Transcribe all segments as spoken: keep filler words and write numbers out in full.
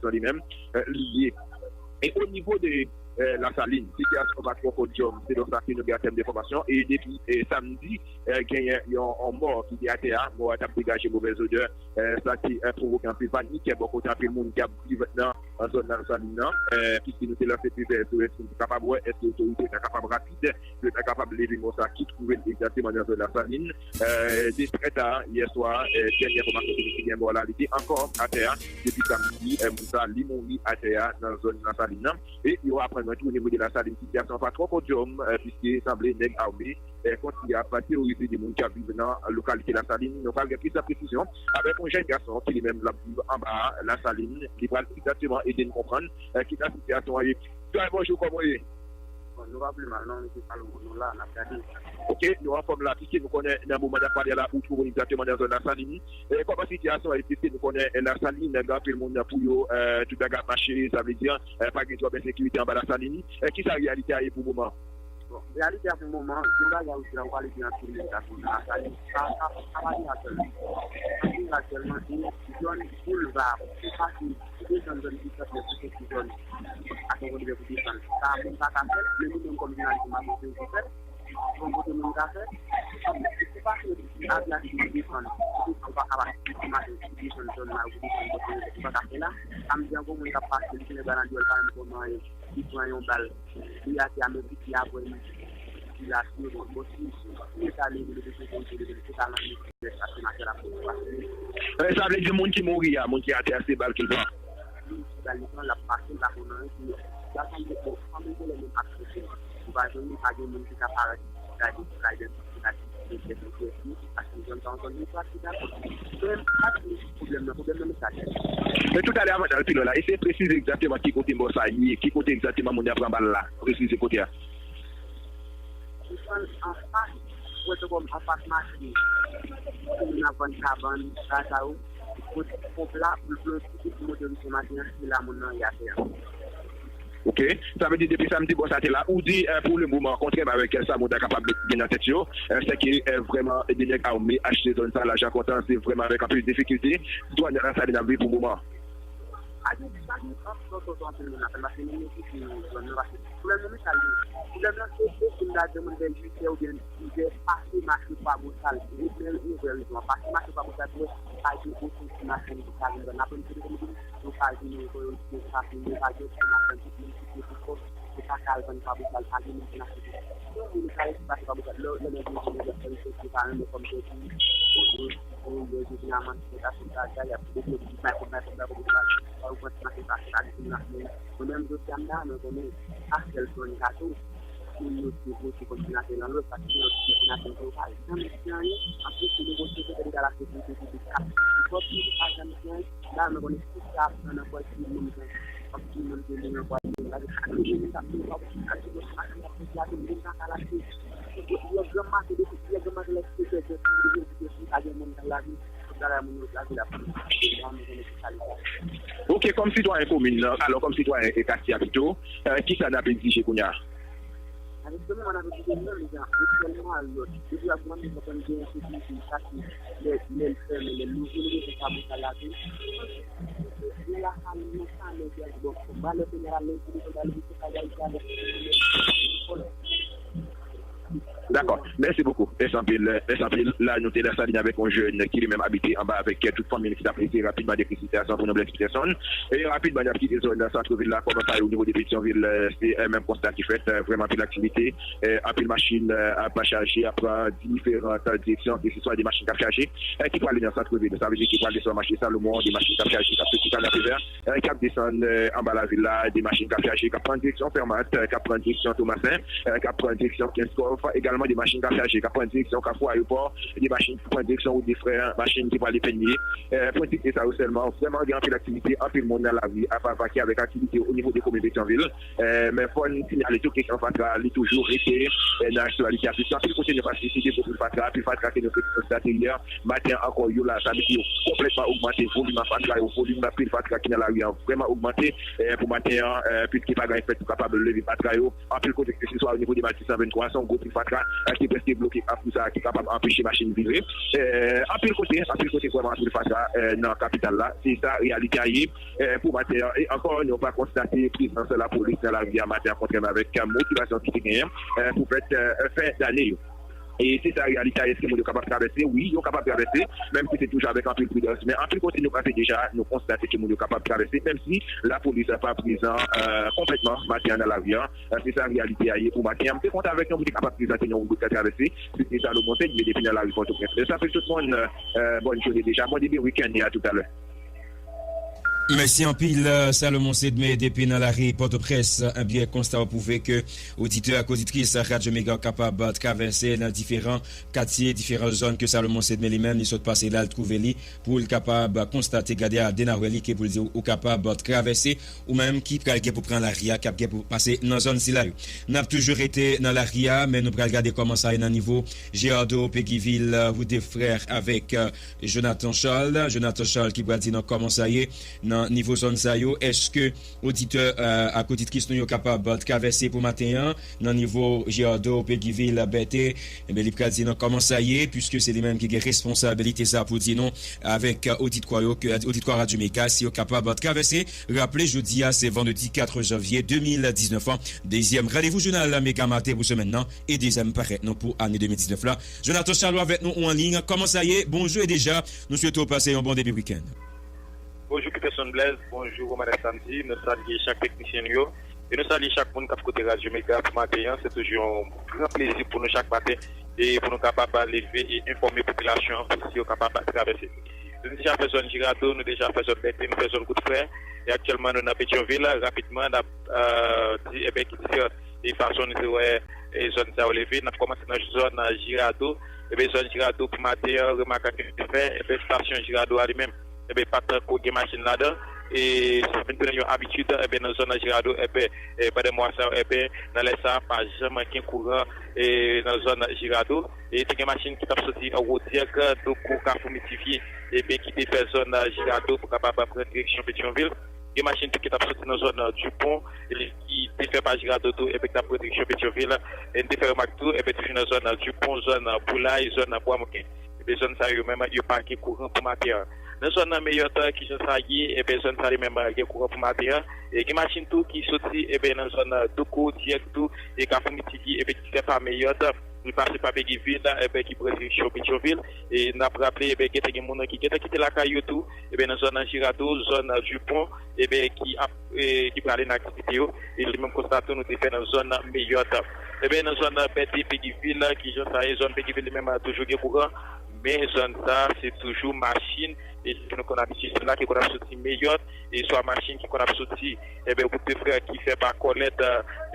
sitiyasyon li menm, eh, li ye. E o nivo de, eh, Lasalin, sitiyasyon pa twò kòdyòm, selon sa ke nou gen an tèm de enfòmasyon. E depi, eh, samdi, eh, genyen yon, yon mò ki te atè a, mò a t ap degaje movèz odè, eh, sa ki, eh, pwovoke anpil panik bò kote anpil moun ki ap viv nan, nan zòn Lasalin nan, eh, piske nou te lanse plizyè S O S pou nou kapab wè èske otorite ta kapab rapid, yo ta kapab leve mò sa ki twouve l egzakteman nan zòn Lasalin. Eh, de trè ta, yè swa, eh, dènye enfòmasyon ke nou te gen bò la, li te ankò atè a. Depi samdi, eh, moun sa, li mouri atè a nan zòn Lasalin nan. E yo aprann mwen tou, o nivo de Lasalin, sitiyasyon an pa twò kòdyòm, eh, piske sanble nèg ame, eh, kontinye ap teworize de moun ki ap viv nan lokalite Lasalin. Nou pral gen plis de presizyon avèk yon jèn gason ki li menm l ap viv anba Lasalin. Li pral egzakteman ede n konprann, eh, ki jan sitiyasyon an ye. Frè, bonjou, kòman w ye? Bon, nou pa pi mal, non, nou se Salomon, nou la, n ap gade. Ok, nou anfòm la, piske nou konnen nan moman n ap pale la, ou twouve w egzakteman nan zòn Lasalin. E kòman sitiyasyon an ye, piske nou konnen, eh, Lasalin, gen anpil moun pou yo, eh, tout bagay ap mache, sa vle di, eh, pa gen twòp ensekirite anba Lasalin. Eh, kisa reyalite a ye pou moman? Bon, reyalite a pou moman, yon bagay ou di la, ou pale gen anpil moun k ap viv nan Lasalin. Sa, sa, sa pa gen aktyèlman. Sa gen aktyèlman, se zòn boulva, se fasil. Ou desann zòn Bisant, lè pou soti zòn Asanzon, lè pou desann. Sa, moun pa ka fè l, men nou menm kòm jounalis, nou pa bezwen pou fè l. Bon, kote moun ka fè, se pa ke avyasyon pou desann, pou desann, ou pa ka pase pou maten, pou desann zòn la, pou desann bò kote ou pa ka fè la. Sa m di ankò, moun k ap pase, li konnen ba nan dyòl, pa menm kòman, li pran yon bal, li atè a, men piti apre, li, li la, bon, bon, si, si, si, leta leve, leve, leve, leve, totalman, li, leve, sa, se maten la, pou pase. Eh, sa vle di moun ki mouri a, moun ki atè a, se bal ke l pran? Wi, se bal li pran, l ap pase, l pa konn anyen, si, sa sanble, bon, sanble ke lè menm ap sote. Ou pa jwenn li, pa gen moun ki ka parèt gade, ki ka idantifye, ki ka di, se tèt li, tèt li, paske zòn sa, yon zòn li pral ki dakò. Men, pa gen pwoblèm nan, pwoblèm nan, men sa tèt. Men toutalè, avan n al pi lwen la, eseye presize egzakteman ki kote mò sa ye, ki kote egzakteman moun nan pran bal la, presize kote a. Li pran anfas, ou wè, se kòm anfas mache. Moun ap vann kabann, sa, sa yo. Kote ponp la, pou l pran ti kout motoris maten an, se la moun nan ye atè a. Ok. Sa vle di depi samdi bò sa te la. Ou di, eh, pou le moman, kontrèman avèk sa moun ta kapab gen nan tèt yo, eh, se ke, eh, vrèman, de nèg ame achte zòn sa lajan kontan, se vrèman avèk anpil difikilte. Sitwayen nan Lasalin ap viv pou moman. Pa gen, pa gen anpil anpil moun ap fè l, paske nou mezire zòn nan, paske pwoblèm nan, men sa l ye. Pwoblèm nan, se, se pou n ta di moun vè uit è oubyen diz è, pase mache Kwa Bosal, ou byen ouvè rezo a, pase mache Kwa Bosal, pou wè, pa gen okenn ti machann ki ka vin vann. Apre, nou te dekonn di, nou pa vin, nou pa vin, nou pa gen okenn machann, tout moun kite pou kò, se pa ka al vann Kwa Bosal, pa gen moun ki nan achte. Tout moun ka rete pase Kwa Bosal, lè, lè nèg yo vin, nèg yo fè recherche, pa renmen kòm tèt, yo, yo, yo, yo vin amanse, yo ta sou bagay, y ap dekonn di, bay kòb, bay kòb, bay kòb, bay kòb, bay kòb, pase, pase, pase, mwen menm, jodi a, m ta renmen konnen, pa sèl Don Kato, moun yo te vote kòm senatè nan lòt, paske lòt ki senatè yo pa janm di anyen. Anplis, se negosye sekrè deta la sekirite piblik k ap di kòb li, li pa janm di anyen. La, nou konnen tout sa ap pran nan pòch tout moun, tout moun ki li nan pòch li. Sa vle di, ak tout moun k ap fè kòb, ak tout moun k ap fè kòb, la, tout moun pa ka lage. Lè granm maten, depi lè granm maten, lè sèt è, tout moun depi, depi pa gen moun nan lavi, tout bagay moun yo lage la. La, nou konnen tout sa li fè. Ok, kòm sitwayen komin nan, alò kòm sitwayen e katye a pito, eh, kisa n ap egzije kounye a? Avèk se moman n ap egzije menm jan, e sèlman lòt. Depi w ap grandi, w konn gen ensekirite, sa se lè, lè l fèmen, lè l louvri, nou bezwen sa pou sa lave. E la, sa nou nan sa, men, bon, valè peyi a, lè l vini, pou l al vin, se pa Ayiti avèk Dakò. Mèsi bokou. Mèsi anpil. Mèsi anpil. La, nou te nan Salin avèk yon jèn ki li menm abite anba avèk tout fanmi l ki t ap eseye rapidman dekri sitiyasyon pou nou, Blaise Peterson. E rapidman, n ap kite zòn nan sant vil la, kòman sa ye o nivo de Petyonvil, eh, se, eh, menm konsta ki fèt, eh, vrèman anpil aktivite, eh, anpil machin, eh, ap chaje, ap pran diferan direksyon, ke se swa de machin k ap chaje, eh, ki prale nan sant vil. Sa vle di ki prale swa mache Salomon, de machin k ap chaje, k ap soti Kanapevè, eh, k ap desann, eh, anba lavil la, de machin k ap chaje, k ap pran direksyon Fèmat, eh, k ap pran direksyon Tomasen, eh, k ap pran direksyon Kenskòf, egalman de machin k ap chaje, k ap pran direksyon Kafou Ayewopò, de machin k ap pran direksyon Wout de Frè, machin ki prale Pènye. Eh, pou endike sa yo sèlman, vrèman gen anpil aktivite, anpil moun nan lari ap avake avèk aktivite o nivo de komin Petyonvil. Eh, men fò n sinyale tou kesyon fatra, li toujou rete, eh, nan aktyalite a. Piske anpil kote nou pa sisite gwo pil fatra, pil fatra ke nou te konstate yè maten ankò, yo la, sa vle di yo konplètman ogmante volim fatra yo, volim pil fatra ki nan lari a. vrèman ogmante, eh, pou maten an, eh, piske pa gen fèt pou kapab leve fatra yo. Anpil kote, keseswa o nivo de Matisan venntwa, se yon gwo pil fatra, eh, ki prèske bloke kafou sa a, ki kapab anpeche machin vire. Eh, anpil kote, anpil kote, vrèman anpil fatra, eh, nan kapital la. Se sa, reyalite a ye, eh, pou maten an. E ankò, nou pa konstate prezans lapolis nan lari a maten an, kontrèman avèk, eh, motivasyon ki te genyen, eh, pou fèt, eh, fen dane yo. E se sa reyalite a, èske moun yo kapab travèse? Wi, yo kapab travèse, menm si se toujou avèk anpil pridans. Men anpil kote nou pase deja, nou konstate ke moun yo kapab travèse, menm si lapolis pa prezan, eh, konplètman maten an nan lari a. Eh, se sa reyalite a ye pou maten an. M te kontan avèk nou pou te kapab prezante nou yon bout travèse. Se te Salomon Sed, men depi nan lari Pòtoprens. Bèl apre tout moun, eh, bòn jounen deja. Mwen di byen wikenn e a toutalè. Mèsi anpil, eh, Salomon Sedme depi nan lari Pòtoprens. Ebyen, konsta w pwouve ke oditè ak oditris Radyo Mega kapab travèse nan diferan katye, diferan zòn ke Salomon Sedme li menm li sot pase la, l twouve li pou l kapab konstate, gade a denawè li ke pou l di w, ou kapab travèse, ou menm ki pral gen pou pran lari a, k ap gen pou pase nan zòn sila yo. N ap toujou rete nan lari a, men nou pral gade kòman sa ye nan nivo Gerardo, Peguiville, Route des Frères avèk, eh, Jonathan Charles. Jonathan Charles ki pral di nou kòman sa ye nan nivo zòn sa yo. Èske oditè, eh, ak oditris nou yo kapab travèse pou maten an nan nivo Gerardo, Peguiville, Bète? Ebyen, li pral di nou kòman sa ye, piske se li menm ki gen responsabilite sa pou di nou avèk, eh, oditwa yo, ke, oditwa Radyo Mega, si yo kapab travèse. Raple, jodi a, se vandredi kat janvye de mil diznèf an. Dezyèm randevou jounal Mega Maten pou semèn nan e dezyèm parèt nou pou ane de mil diznèf la. Jonathan Charles avèk nou ou an liy. Kòman sa ye? Bonjou e deja, nou swete w pase yon bon debi wikenn. Bonjou Peterson Blaise, bonjou Romanes Samedi, nou salye chak teknisyen nou yo. E nou salye chak moun k ap koute Radyo Mega pou maten an. Se toujou yon gran plezi pou nou chak maten e pou nou kapab leve e enfòme popilasyon an pou si yo kapab travèse. Nou deja fè zòn Jirado, nou deja fè zòn Bète, nou fè zòn Kout Frè. E aktyèlman, nou nan Petyonvil. Rapidman, n ap, eh, di, ebyen, ki diferan e fason nou te wè, e zòn sa yo leve. N ap kòmanse nan zòn, eh, Jirado. Ebyen, zòn Jirado pou maten an, remak ke nou te fè, ebyen, estasyon Jirado a li menm, ebyen, pa t ko gen machin ladan. E sa vin tounen yon abitid, ebyen, nan zòn nan Jirado, ebyen, e pandan mwa sa yo, ebyen, nan lè sa, pa janm gen kouran, e nan zòn Jirado. E te gen machin ki t ap soti an Wodyèk, Doko, Kafou Mitivye, ebyen, ki te fè zòn, eh, Jirado pou kapab pran direksyon Petyonvil. Gen machin tou ki t ap soti nan zòn, eh, Dupont, e ki te fè pa Jirado tou, ebyen, ki t ap pran direksyon Petyonvil. E n te fè remak tou, ebyen, toujou nan zòn, eh, Dupont, zòn, eh, Boulay, zòn, eh, Bwamouken. Ebyen, zòn sa yo menm, yo pa gen kouran pou maten an. Nan zòn nan Meyòt, eh, kijan sa ye, ebyen, zòn sa li menm, eh, gen kouran pou maten an. E gen machin tou ki soti, ebyen, nan zòn, eh, Doko, dirèk tou, e Kafou Mitivye, ebyen, ki fè pa Meyòt. Li pase pa Peguiville, ebyen, ki pran direksyon Petyonvil. E n ap raple, ebyen, gentan gen moun ki gentan kite lakay yo tou, ebyen, nan zòn nan Jirado, zòn nan Dupont, ebyen, ki ap, e, ki prale nan aktivite yo. E li menm konsta tou nou te fè nan zòn nan Meyòt. Ebyen, nan zòn nan Bète, Peguiville, kijan sa ye, zòn Peguiville li menm toujou gen kouran, men zòn sa, se toujou machin, e ke nou konn abitye, se la ki konn ap soti Meyòt, e swa machin ki konn ap soti, ebyen, Wout de Frè ki fè pa Kòlèt,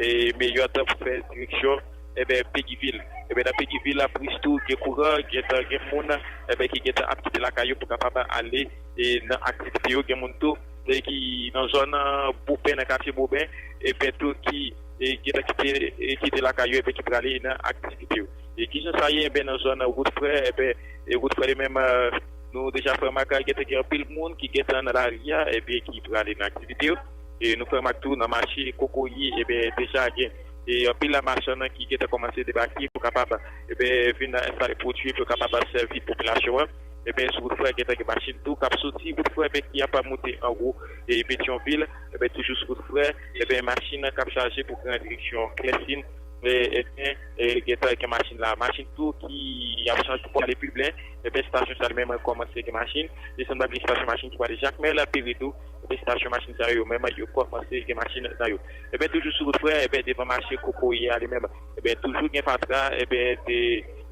e Meyòt pou fè direksyon, ebyen, Peguiville. Ebyen, nan Peguiville, la plis tou, gen kouran, gentan gen moun, ebyen, ki gentan ap kite lakay yo pou kapab ale, e nan aktivite yo, gen moun tou, e ki nan zòn, eh, Bopen, nan katye Bopen, ebyen, tou, ki, e gentan kite, e kite lakay yo, ebyen, ki prale nan aktivite yo. E kijan sa ye, ebyen, nan zòn Wout Frè, ebyen, e Wout Frè li menm, eh, nou deja fè remak, gentan gen anpil moun ki gentan nan lari a, ebyen, ki prale nan aktivite yo. E nou fè remak tou nan mache Kokoye, ebyen, deja gen, e anpil machann ki gentan kòmanse debake pou kapab, ebyen, vin enstale pwodui pou kapab sèvi popilasyon an. Ebyen, sou Wout Frè, gentan gen machin tou k ap soti Wout Frè, ebyen, ki ap moute anwo, e Petyonvil, ebyen, toujou sou Wout Frè, ebyen, machin k ap chaje pou pran direksyon Klèsin, e, ebyen, e, gentan gen machin la. Machin tou ki ap chanje pou ale Piblen, ebyen, estasyon sa li menm kòmanse gen machin. E san pa bliye estasyon machin ki prale Jakmèl, Peredo, ebyen, estasyon machin sa yo menm, yo kòmanse gen machin nan yo. Ebyen, toujou sou Wout Frè, ebyen, devan mache Kokoye a li menm, ebyen, toujou gen fatra, ebyen, de,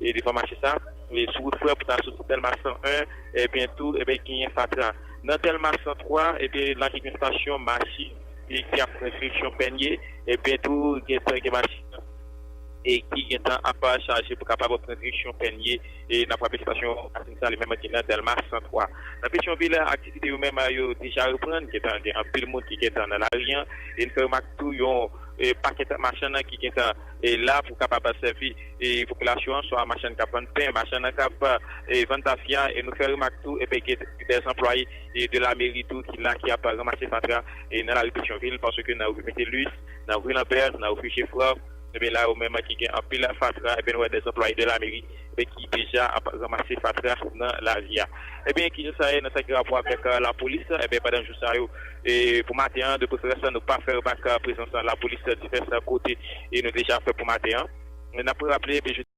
e devan mache sa, e sou Wout Frè pou ta soti Dèlma san en, ebyen, tou, ebyen, genyen fatra. Nan Dèlma san twa, ebyen, la ki gen estasyon machin, e ki ap pran direksyon Pènye, ebyen, tou, gentan gen machin, e ki gentan ap chaje pou kapab pran direksyon Pènye, e n ap raple estasyon machin sa li menm ki nan Dèlma san twa. Nan Petyonvil, aktivite yo menm yo deja reprann, gentan gen anpil moun ki gentan nan lari an, e n fè remak tou yon e, pakèt machann ki gentan, e, la pou kapab sèvi, e, popilasyon an, swa machann k ap vann pen, machann k ap, e, vann tafya, e nou fè remak tou, e ben, gen de zanplwaye, e, de la meri tou ki la, ki ap ranmase fatra, e nan lari Petyonvil, paske nan ri Metellus, nan ri Lambert, nan ri Geffrard, e ben, la yo menm ki gen anpil fatra, e ben, nou wè de zanplwaye de la meri, e ben, ki deja ap ranmase fatra nan lari a. E ben, ki jan sa ye nan sa ki rapò avèk, e, lapolis, e ben, pandan jou sa yo, e pou maten an, de preferans, nou pa fè remak, e, prezans lapolis divès kote, e nou deja fè pou maten an. N ap raple, e ben,